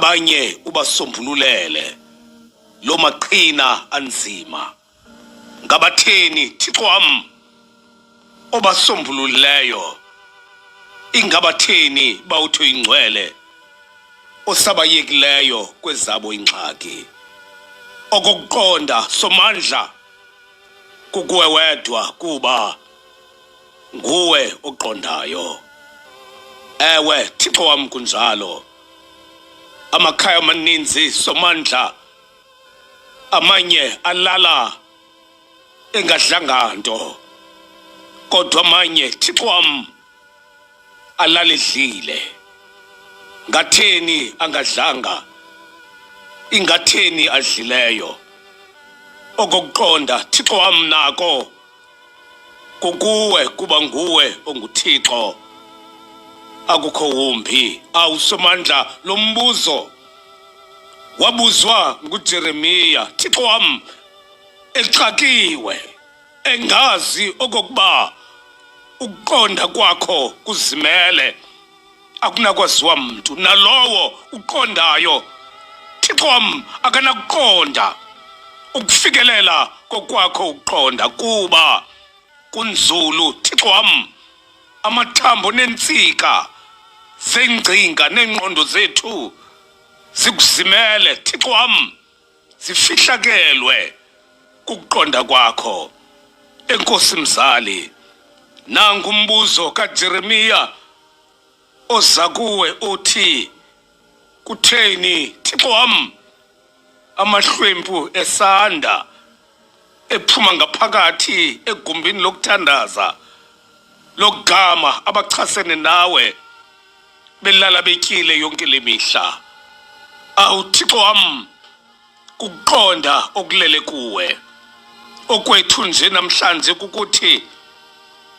Abanye ubasombululele loo maqhina anzima. Ngabatheni, Thixo wam, obasombululileyo? Ingabatheni bawuthi uyingcwele osabayekileyo kwezabo iingxaki? Okokuqonda, Somandla, kukuwe wedwa kuba nguwe oqondayo. Ewe, Thixo wam, kunjalo. Amakhaya amaninzi, Somandla, amanye alala engadlanga nto, kodwa amanye, Thixo wam, alala edlile. Ngatheni angadlanga? Ingatheni adlileyo? Okokuqonda, Thixo wam, nako kukuwe, kuba nguwe onguThixo, akukho wumbi. Awu Somandla, lo mbuzo wabuzwa nguJeremiya, Thixo wam, exakiwe, engazi okokuba ukuqonda kwakho kuzimele, akunakwaziwa mntu, nalowo uqondayo, Thixo wam, akanakuqonda ukufikelela kokwakho ukuqonda, kuba kunzulu, Thixo wam, amathambo neentsika zeengcinga neengqondo zethu zikuzimele, Thixo wam, zifihlakelwe kukuqonda kwakho. Enkosi mzali, nangu umbuzo kaJeremiya oza kuwe uthi, kutheni, Thixo wam, amahlwempu esanda ephuma ngaphakathi egumbini lokuthandaza logama abachasene nawe belala betyile yonke le mihla? Awu Thixo wam, kukuqonda okulele kuwe. Okwethu nje namhlanje kukuthi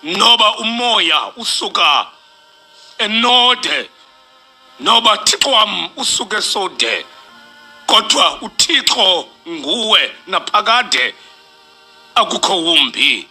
noba umoya usuka enode, noba Thixo wam usuke sode, kodwa uThixo nguwe naphakade, akukho wumbi.